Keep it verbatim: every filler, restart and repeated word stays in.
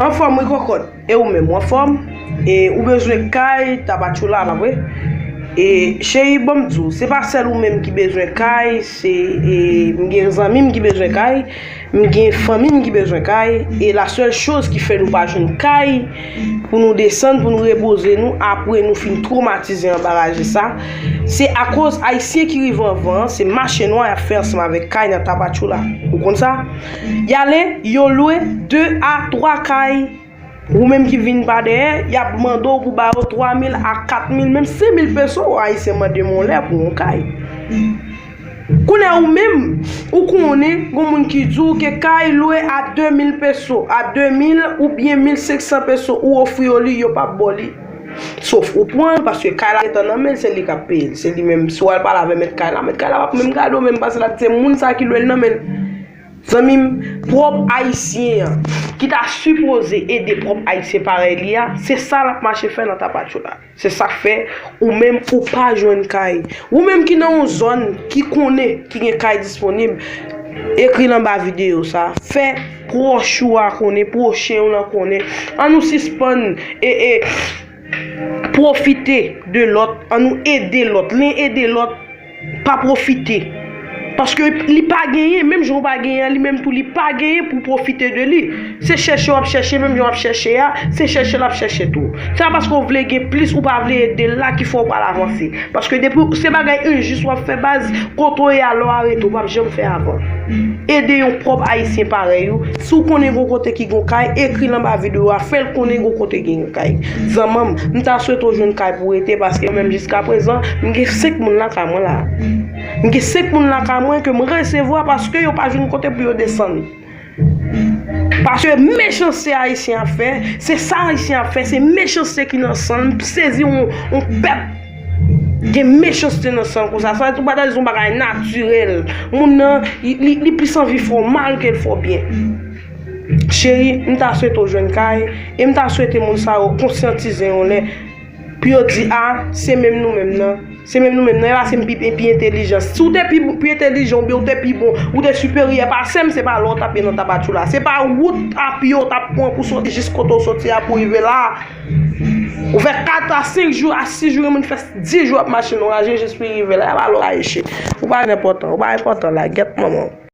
Anfòm wi kòkòt, e ou menm, ou anfòm? E ou bezwen kay, Tapatchoula, pa vre? E cheri, ban m di w, se pa sèl ou menm ki bezwen kay, se, e, m gen zanmi m ki bezwen kay, m gen fanmi m ki bezwen kay, e la sèl choz ki fè nou pa jwenn kay pou nou desann, pou nou repoze nou, apre nou fin twomatize anba raje sa, se akoz Ayisyen ki rive anvan an, se mache nwa y ap fè ansanm avèk kay nan Tapatchoula. Ou konn sa? Y ale, yo lwe de a twa kay. Ou menm ki vin pa dèyè, y ap mande w pou ba yo twa mil a kat mil, menm senk mil peso, Ayisyen mande m yon lè pou yon kay. Kounye a ou menm, ou konnen, gon moun ki di w ke kay lwe a de mil peso, a de mil oubyen mil senk san peso, ou ofri yo li, yo p ap ba w li. Sof ou pran l, paske kay la gentan nan men l, se li k ap peye l. Se li menm, si w al pale avè mèt kay la, mèt kay la p ap menm gade w menm, paske l ap di se moun sa ki lwe l nan men l. Zanmi m, pwòp Ayisyen an, ki ta sipoze ede pwòp Ayisyen parèy li a, se sa l ap mache fè nan Tapatchoula. Se sa k fè, ou menm, ou pa jwenn kay. Ou menm ki nan yon zòn, ki konnen, ki gen kay disponib, ekri l anba videyo sa. Fè pwòch ou a konnen, pwochen w lan konnen. An nou sispann, e, e, pwofite de lòt, an nou ede lòt. Len ede lòt, pa pwofite. Paske li pa genyen, menm jan w pa genyen an, li menm tou, li pa genyen pou pwofite de li. Se chèche w ap chèche, menm jan w ap chèche a, se chèche l ap chèche tou. Se pa paske w vle gen plis, ou pa vle ede l la ki fè w pa al avanse. Paske depi w, se bagay enjis w ap fè baz, kote w ye a lè w arete, w p ap janm fè avan. Ede yon pwòp Ayisyen parèy ou. Si w konnen gon kote ki gon kay, ekri l anba videyo a, fè l konnen gon kote ki gon kay. Zanmi m, m ta swete w jwenn kay pou w rete, paske mwen menm jiskaprezan, m gen senk moun lakay mwen la. M gen senk moun lakay mwen ke m resevwa paske yo pa jwenn kote pou yo desann. Paske mechanste Ayisyen ap fè, se sa Ayisyen ap fè, se mechanste ki nan san l, m sezi yon, yon pèp gen mechanste nan san l konsa. Sa, ou pa ta di se yon bagay natirèl. Moun nan, li, li, li plis anvi fè w mal ke l fè w byen. Cheri, m ta swete w jwenn kay, e m ta swete moun sa yo konsyantize yon lè, pou yo di, a, se menm nou menm nan. Se menm nou menm nan, e pa se m pi, pi entèlijan. Si w te pi, pi entèlijan oubyen w te pi bon, ou te siperyè pase m, se pa la w t ap ye nan Tapatchoula. Se pa wout a pye w t ap pran pou soti jis kote w soti a pou rive la. Ou fè kat a senk jou, a sis jou, gen moun fè dis jou ap mache nan raje jis pou rive la. E pa la w ta ye cheri. Ou pa enpòtan, ou pa enpòtan la, gèt manman w.